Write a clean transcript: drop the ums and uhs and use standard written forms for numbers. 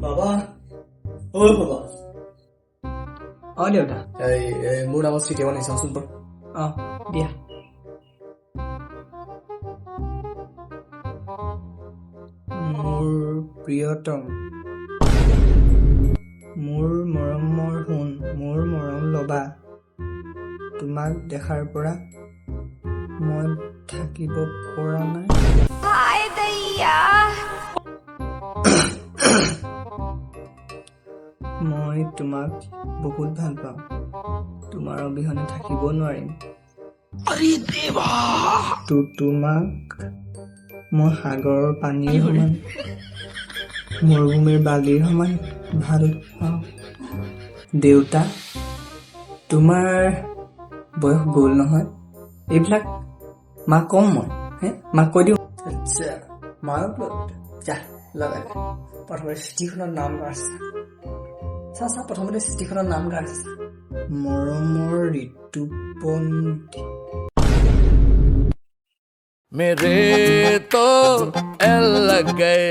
বাবা, ঐ বাবা। অ দেউতা। এই এই, মোৰ নামত চিঠি এখন আহিছাচোন তই। অ দিয়া। মোৰ প্ৰিয়তম, মোৰ মৰমৰ সোণ, মোৰ মৰম ল'বা। তোমাক দেখাৰ পৰা মই থাকিব পৰা নাই। হায় দৈয়া। মই তোমাক বহুত ভাল পাওঁ। তোমাৰ অবিহনে থাকিব নোৱাৰিম। তোমাক মই সাগৰৰ পানীৰ সমান, মৰুভূমিৰ বালিৰ সমান ভাল পাওঁ। দেউতা, তোমাৰ বয়স গ'ল নহয়, এইবিলাক মাক কম মই হে মাক কৈ দিওঁ। আচ্ছা, মাক যা লগাই দে। প্ৰথমতে চিঠিখনৰ নাম গাইছে চা চা, প্ৰথমতে চিঠিখনৰ নাম গাইছে। মৰমৰ ঋতুপন্থী। मेरे तो एल लग गए।